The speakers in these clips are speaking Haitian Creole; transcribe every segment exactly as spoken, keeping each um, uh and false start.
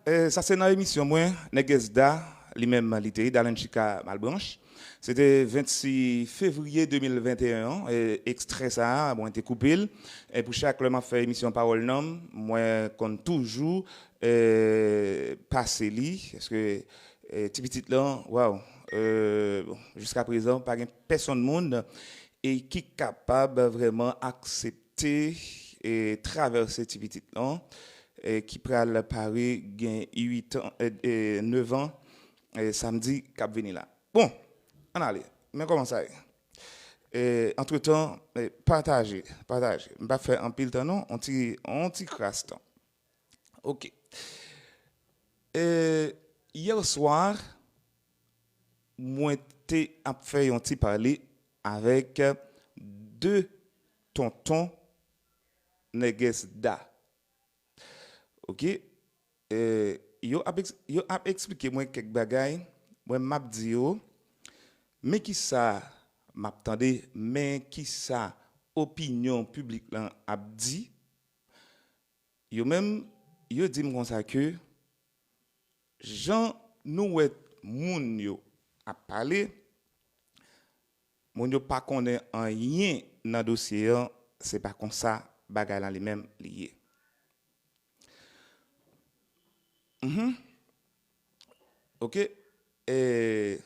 E, sa se nan emisyon mwen, Nègès Da, li menm li te ye, Dalenchika Malbranch. Se te vennsis fevriye de mil venteyen an, e, ekstrè sa a, mwen te koupe l. E pou chak lè m ap fè emisyon Pawòl Nanm, mwen konn toujou, e, pase li, paske, e, ti pitit lan, waw, e, bon, jiska prezan, pa gen pèsonn moun, e, ki kapab vrèman aksepte, e, travèse ti pitit lan, e, ki pral pare gen uit an, e, e, nèf an, e, samdi k ap vini la. Bon, ann ale. Men kòman sa ye. E, antretan, e, pataje, pataje. M p ap fè anpil tan non, on ti, on ti kras tan. Ok. E, yè swa, mwen te ap fè yon ti pale avèk de tonton Nègès Da. Ok? E, yo ap, eks- yo ap eksplike mwen kèk bagay, mwen m ap di yo, men kisa m ap tande, men kisa opinyon piblik lan ap di. Yo menm, yo di m konsa ke jan nou wè moun yo ap pale, moun yo pa konnen anyen nan dosye an, se pa konsa bagay lan li menm li ye. Mhm. Ok. E,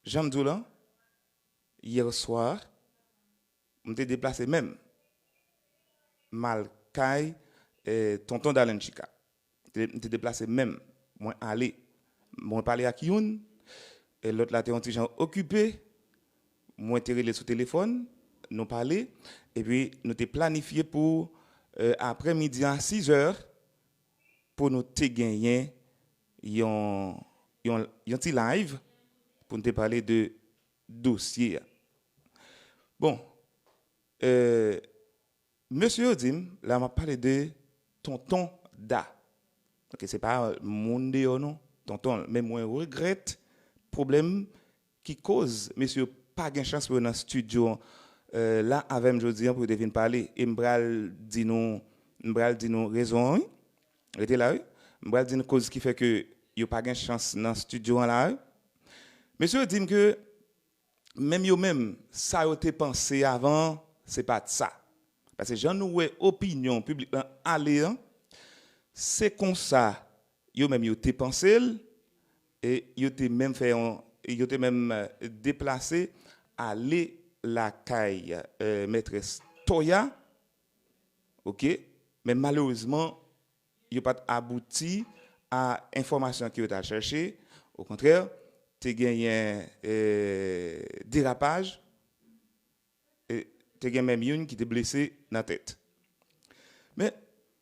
jan m di w lan, yè swa, m te deplase menm. M al kay, e, tonton Dalenchika. M te, m te deplase menm. Mwen ale. Mwen pale ak youn, e lòt la te yon ti jan okipe. Mwen te rele sou telefòn, nou pale, epi nou te planifye pou, e, aprèmidi a sizè, pou nou te genyen yon, yon, yon ti live pou nou te pale de dosye a. Bon, e, mesye yo di m, la m ap pale de tonton Da. Ok, se pa moun deyò non, tonton. Men mwen regrèt pwoblèm ki koz mesye yo pa gen chans pou yo nan estidyo, e, la avè m jodi an pou yo te vin pale. E m pral di nou, m pral di nou rezon an, wi. Rete la, wi. M pral di nou koz ki fè ke yo pa gen chans nan estidyo an la, wi. Mesye yo di m ke menm yo menm, sa yo te panse avan, se pa t sa. Paske jan nou wè opinyon piblik lan ale an, se konsa yo menm yo te panse l, e yo te menm fè yon, e yo te menm, e, deplase ale lakay, e, mètrès Toya, ok, men malerezman, yo pa t abouti a enfòmasyon ke yo t al chèche. Okontrè, te genyen, e, derapaj, e te gen menm youn ki te blese nan tèt. Men,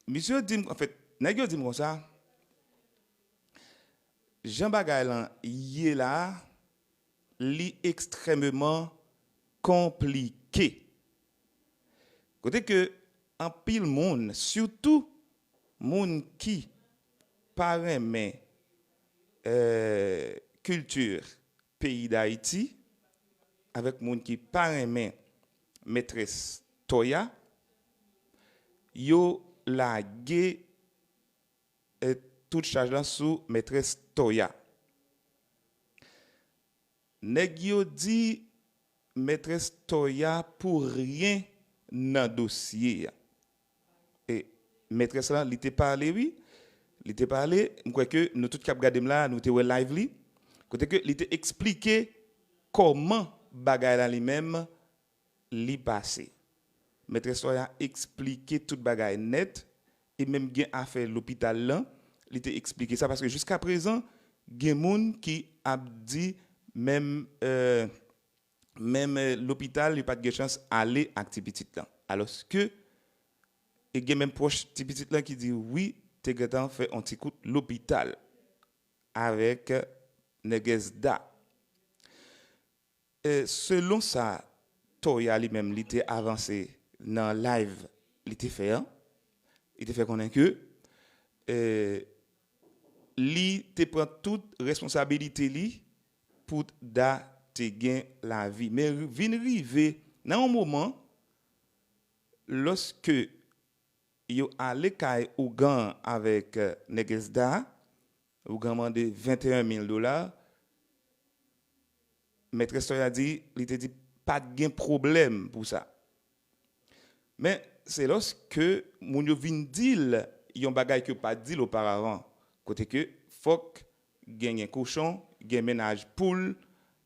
misye yo di m, anfèt, nèg yo di m konsa, jan bagay lan ye la a, li ekstrèmeman konplike. Kote ke anpil moun, sitou moun ki pa renmen, e, kilti peyi Dayiti, avèk moun ki pa renmen mètrès Toya, yo lage, e, tout chaj lan sou mètrès Toya. Nèg yo di mètrès Toya pou ryen nan dosye a. E mètrès lan, li te pale, wi. Li te pale, m kwè ke nou tout k ap gade m la, nou te wè live li. Kote ke li te eksplike kòman bagay la li menm li pase. Mètrès Toya eksplike tout bagay nèt, e menm gen afè lopital lan, li te eksplike sa, paske jiska prezan, gen moun ki ap di menm, e, menm, e, lopital, li pa t gen chans ale ak ti pitit lan. Alòske, e gen menm pwòch ti pitit lan ki di wi, te gentan fè on ti kout lopital avèk Nègès Da. E, selon sa Toya li menm li te avanse nan live li te fè an, li te fè konnen ke, e, li te pran tout responsabilite li pou Da te gen lavi. Men vin rive nan yon moman, lòske yo ale kay ougan avèk nèg SDA. Ougan mande venteyen mil dola. Mètrès Toya di, li te di pa t gen pwoblèm pou sa. Men se lòske moun yo vin di l yon bagay ke yo pa t di l oparavan, kote ke fòk genyen kochon, gen mennaj poul,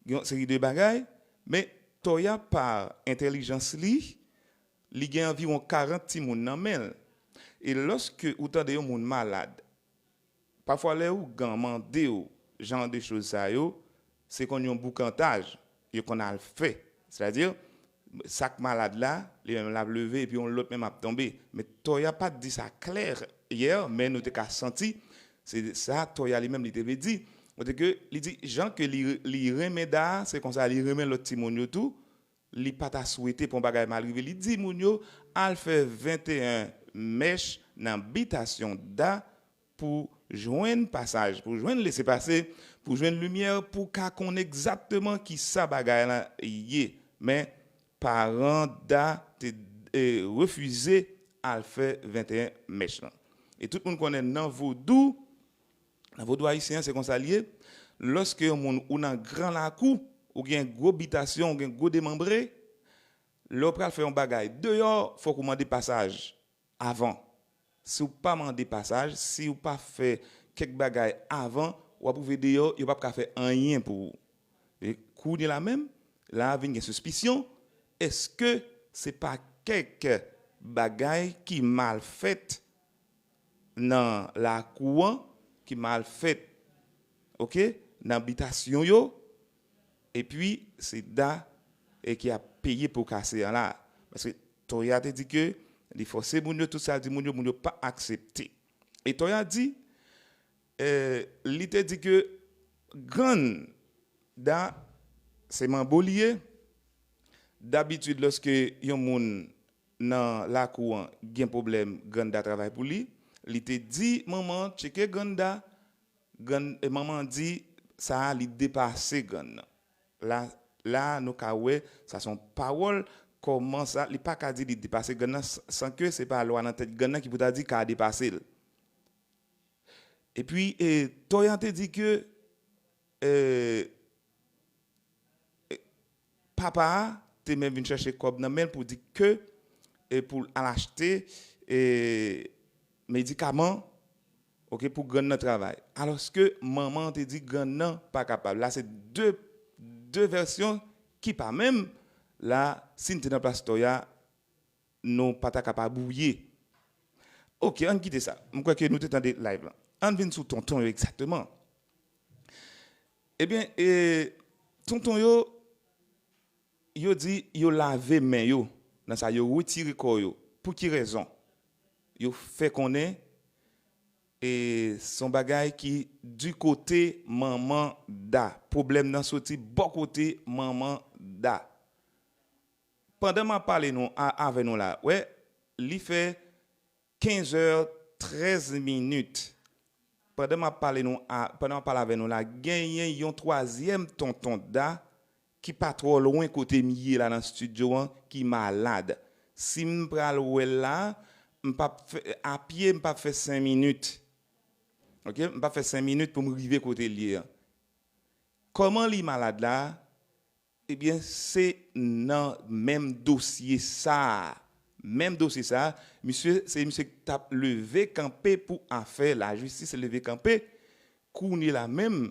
gen yon seri de bagay, men Toya pa entèlijans li, li gen anviwon karant timoun nan men l. E lòske ou tande yon moun malad, pafwa lè ougan mande w jan de choz sa yo, se konn yon boukantaj yo konn al fè. Sètadi, sa k malad la, li menm l ap leve epi yon lòt menm ap tonbe. Men Toya pa t di sa klè yè, men nou te ka santi se sa Toya li menm li te vle di. Kote ke li di jan ke li, li renmen Da, se konsa li renmen lòt timoun yo tou. Li pa ta swete pou yon bagay mal rive. Li di moun yo al fè venteyen mèch nan bitasyon Da pou jwenn pasaj, pou jwenn lesepase, pou jwenn limyè, pou ka konn egzakteman kisa bagay la ye. Men paran Da te e, refize al fè venteyen mèch lan. E tout moun konnen nan vodou, nan vodou ayisyen an, se konsa l ye. Lòske yon moun ou nan gran lakou, ou gen gwo bitasyon, ou gen gwo demanbre, lè w pral fè yon bagay deyò, fòk ou mande pasaj avan. Si w pa mande pasaj, si w pa fè kèk bagay avan, w ap rive deyò, yo p ap ka fè anyen pou ou. E kounye la menm, la vin gen sispisyon, èske se pa kèk bagay ki mal fèt nan lakou an, ki mal fèt, oke, nan bitasyon yo, epi se Da e ki ap peye po kase an la. Paske Toya te di ke li fòse moun yo, tout sa l di moun yo, moun yo pa aksepte. E Toya di, eh, li te di ke grann Da se manbo li ye. Dabitid, lòske yon moun nan lakou an gen pwoblèm, grann Da travay pou li. Li te di manman an tcheke grann Da. Grann, e manman an di sa a, li depase grann nan. La, la, nou ka wè, sa se yon pawòl, kòman sa, li pa ka di li depase grann nan s- san ke se pa lwa nan tèt grann nan ki pou ta di ka depase l. Epi, e, Toya te di ke, e, e, papa a te menm vin chèche kòb nan men l pou di ke, e, pou l al achte, e, medikaman, oke, pou grann nan travay. Alòske manman an te di grann nan pa kapab. La, se de, de vèsyon ki pa menm. La, si n te nan plas Toya, nou pa ta ka pa bwouye. Oke, ann kite sa. M kwè ke nou te tande live lan. Ann vin sou tonton yo egzakteman. Ebyen, e, tonton yo, yo di yo lave men yo nan sa, yo retire kò yo. Pou ki rezon? Yo fè konnen, e, se yon bagay ki di kote manman Da. Pwoblèm nan soti bò kote manman Da. Pandan m ap pale nou, a- avè nou la, wè, li fè kenz è trèz minit. Pandan m ap pale nou, a- pandan m ap pale avè nou la, genyen yon twazyèm tonton Da ki pa twò lwen kote m ye la nan estidyo an, ki malad. Si m pral wè l la, m p ap fè, a pye, m p ap fè senk minit. Oke? M p ap fè senk minit pou m rive kote l ye an. Kòman li malad la? Ebyen, se nan menm dosye sa a. Menm dosye sa a, misye, se misye ki t ap leve kanpe pou afè lajistis leve kanpe. Kounye la menm,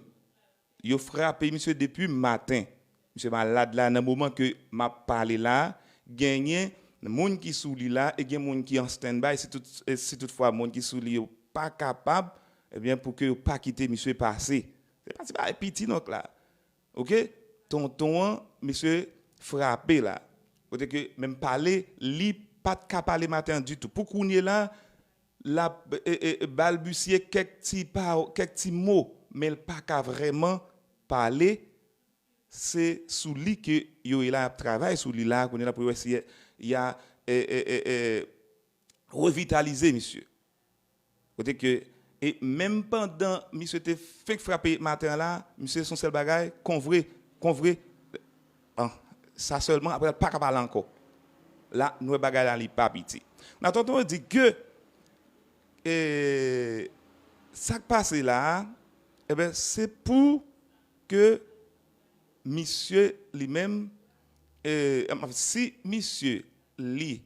yo frape misye depi maten. Misye malad la, nan moman ke m ap pale la, genyen moun ki sou li la e gen moun ki an standby. Si tout, e si toutfwa moun ki sou li yo pa kapab, ebyen, pou ke yo pa kite misye pase. Se pa ti bagay piti non la. Oke? Tonton an, misye frape la. Kote ke menm pale, li pa t ka pale maten an ditou. Pou kounye la, l ap, e, e, e, balbisye kèk ti pa, kèk ti mo, men l pa ka vrèman pale. Se sou li ke yo ye la, y ap travay sou li la, kounye la pou yo wè si y a, e, e, e, e, revitalize misye. Kote ke, e menm pandan misye te fenk frape maten an la, misye se yon sèl bagay, konvre, konvre, an, sa sèlman, apre l pa ka pale ankò. La, nou wè bagay la, li pa piti. Nan tonton yo di ke E sa k pase la a, enben, se pou ke misye li menm, e, si misye li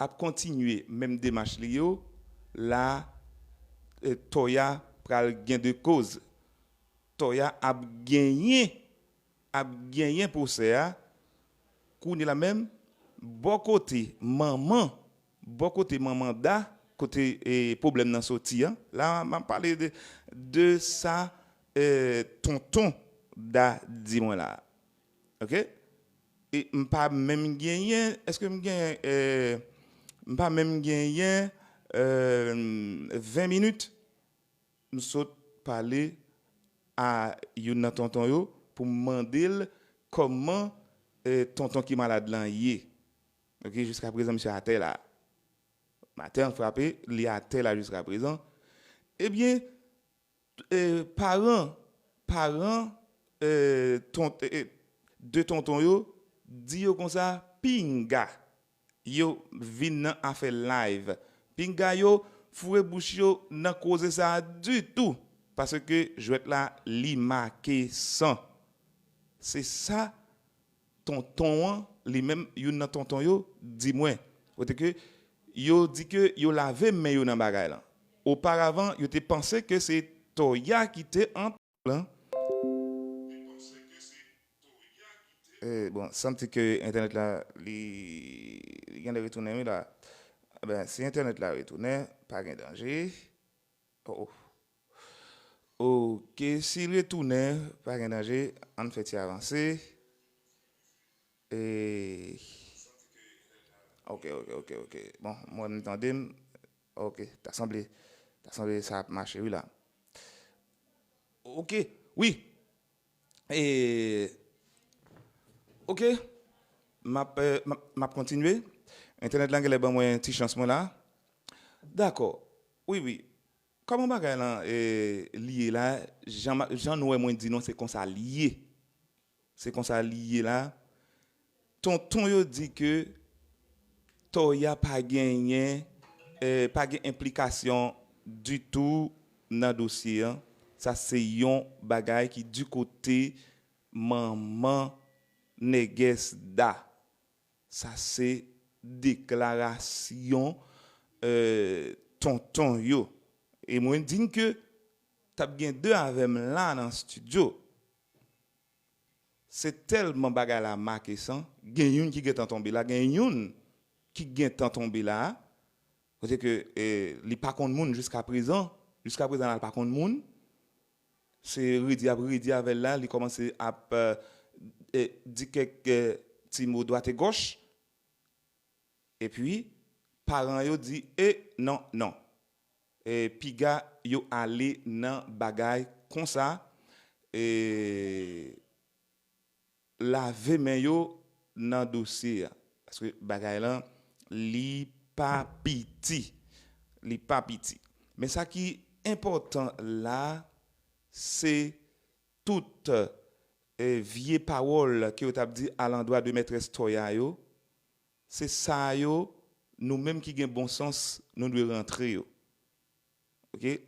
ap kontinye menm demach li yo, la, e, Toya pral gen de koz. Toya ap genyen, ap genyen pwosè a. Kounye la menm, bò kote manman, bò kote manman Da, kote, e, pwoblèm nan soti an. La, m ap pale de, de sa, e, tonton Da di mwen la. Oke? E m pa menm genyen, èske m genyen, e, m pa menm genyen, e, ven minit. M sot pale a youn nan tonton yo pou m mande l kòman, e, tonton ki malad lan ye. Oke, jiska prezan, misye atè la. Atè an frape, li atè la jiska prezan. Ebyen, e, paran, paran, e, ton-, e, e, de tonton yo di yo konsa, pinga yo vin nan afè live. Pinga yo foure bouch yo nan koze sa a ditou, paske jwèt la, li make san. Se sa tonton an, li menm, youn nan tonton yo, di mwen. Kote ke yo di ke yo lave men yo nan bagay lan. Oparavan, yo te panse ke se Toya ki te an lan. E, bon, santi ke entènèt la, li, li genlè retounen, wi, la. Ben, si entènèt la retounen, pa gen danje. Oh, oh. Oke, si l retounen, pa gen danje, ann fè ti avanse. E, oke, oke, oke, oke. Bon, mwen, m tande m. Oke, ta sanble, ta sanble sa ap mache, wi, la. Oke, wi. E, oke, m ap, e, m ap, m ap kontinye. Entènèt la genlè ban mwen ti chans mwen la. Dakò. Wi, wi. Kòman bagay lan, e, li ye la, jan ma-, jan nou wè mwen di nou, se konsa li ye. Se konsa li ye la. Tonton yo di ke Toya pa genyen, e, pa gen enplikasyon ditou nan dosye an. Sa se yon bagay ki di kote manman nègès Da. Sa se deklarasyon, e, tonton yo. E mwen di n ke t ap gen de avè m la nan estidyo. Se tèlman bagay la make san, gen youn ki gentan tonbe la, gen youn ki gentan tonbe la, kote ke, e, li pa konn moun jiska prezan, jiska prezan la, li pa konn moun. Se redi ap redi avè l la, li kòmanse ap, e, e, di kèk, e, ti mo dwat e gòch. Epi, paran yo di, e, non, non. E, piga yo ale nan bagay konsa, e, lave men yo nan dosye a. Paske bagay lan, li pa piti. Li pa piti. Men sa ki enpòtan la, se tout, e, vye pawòl ke yo t ap di alandwa de mètrès Toya yo, se sa yo, nou menm ki gen bon sans, nou dwe rantre yo. Oke?